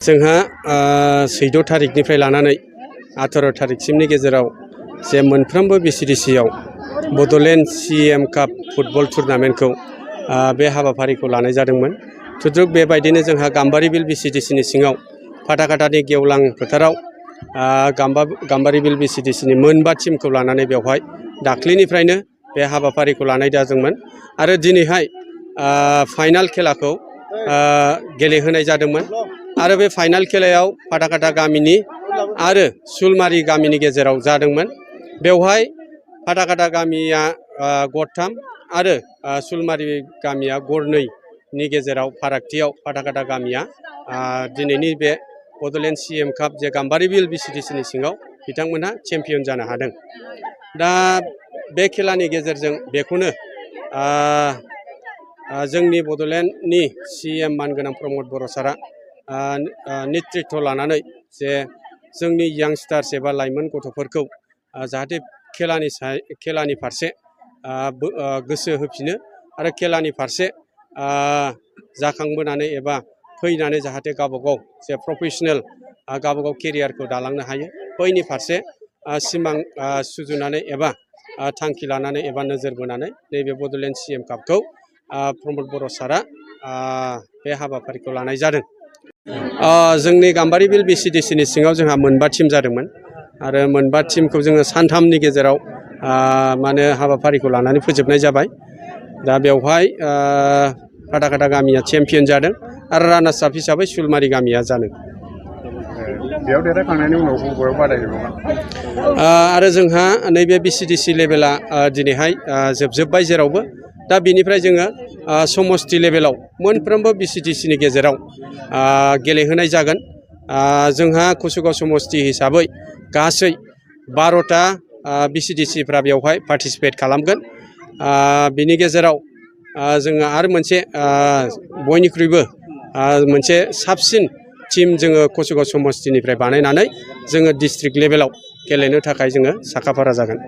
जोंहा 14 थारिखनिफ्राय लानानै 18 थारिखसिमनि गेजेराव जे मोनफ्रोमबो बिसिडिसिआव बड'लेण्ड CM काप फुटबल टुर्नामेन्टखौ बे हाबाफारिखौ लानाय जादोंमोन। थुद्रुक बेबायदिनो जोंहा गाम्बारि बिल बिसिडिसिनि सिङाव फाथाखाथानि गेवलां फोथाराव गाम्बारि बिल बिसिडिसिनि मोनबा टीमखौ लानानै बेवहाय दाख्लिनिफ्रायनो बे हाबाफारिखौ लानाय जादोंमोन आरो दिनैहाय फाइनाल खेलाखौ गेलेहोनाय जादोंमोन आरो बे फाइनाल खेलायाव फाथाखाथा गामिनि आरो सुलमारि गामिनि गेजेराव जादोंमोन। बेवहाय फाथाखाथा गामिया गरथाम आरो सुलमारि गामिया गरनैनि गेजेराव फारागथियाव फाथाखाथा गामिया दिनैनि बे बड'लेण्ड CM काप जे गाम्बारि बिल बिसिडिसिनि सिङाव बिथांमोनहा चेम्पियन जानो हादों। दा बे खेलानि गेजेरजों बेखौनो जोंनि बड'लेण्डनि CM मानगोनां प्रमद बर' सारा नेतृत्व लानानै जे जोंनि यांस्टार्स एबा लाइमोन गथ'फोरखौ जाहाथे खेलानि फारसे गोसो होफिनो आरो खेलानि फारसे जाखांबोनानै एबा फैनानै जाहाथे गावबागाव जे प्रफेशनेल गावबागाव केरियारखौ दालांनो हायो बैनि फारसे सिमां सुजुनानै एबा थांखि लानानै एबा नोजोर बोनानै नैबे बड'लेण्ड CM कापखौ प्रमद बर' सारा बे हाबाफारिखौ लानाय जादों। जोंनि गाम्बारि बिल बिसिडिसिनि सिङाव जोंहा मोनबा टीम जादोंमोन आरो मोनबा टीमखौ जोङो सानथामनि गेजेराव माने हाबाफारिखौ लानानै फोजोबनाय जाबाय। दा बेवहाय फाथाखाथा गामिया चेम्पियन जादों आरो रानार्स आप हिसाबै सुलमारि गामिया जादों। बेयाव देरहाखांनायनि उनाव बबेयाव बादायहैबावगोन? आरो जोंहा नैबे बिसिडिसि लेभेला दिनैहाय जोबजोब्बाय जेरावबो। दा बिनिफ्राय जोङो समष्टि लेभेलाव मोनफ्रोमबो बिसिडिसिनि गेजेराव गेलेहोनाय जागोन। जोंहा कुसुगाव समष्टि हिसाबै गासै 12टा बिसिडिसिफ्रा बेवहाय पार्टिसिपेट खालामगोन। बिनि गेजेराव जोङो आरो मोनसे बयनिख्रुइबो मोनसे साबसिन टीम जोङो कुसुगाव समष्टिनिफ्राय बानायनानै जोङो डिस्ट्रिक्ट लेभेलाव गेलेनो थाखाय जोङो साखाफारा जागोन।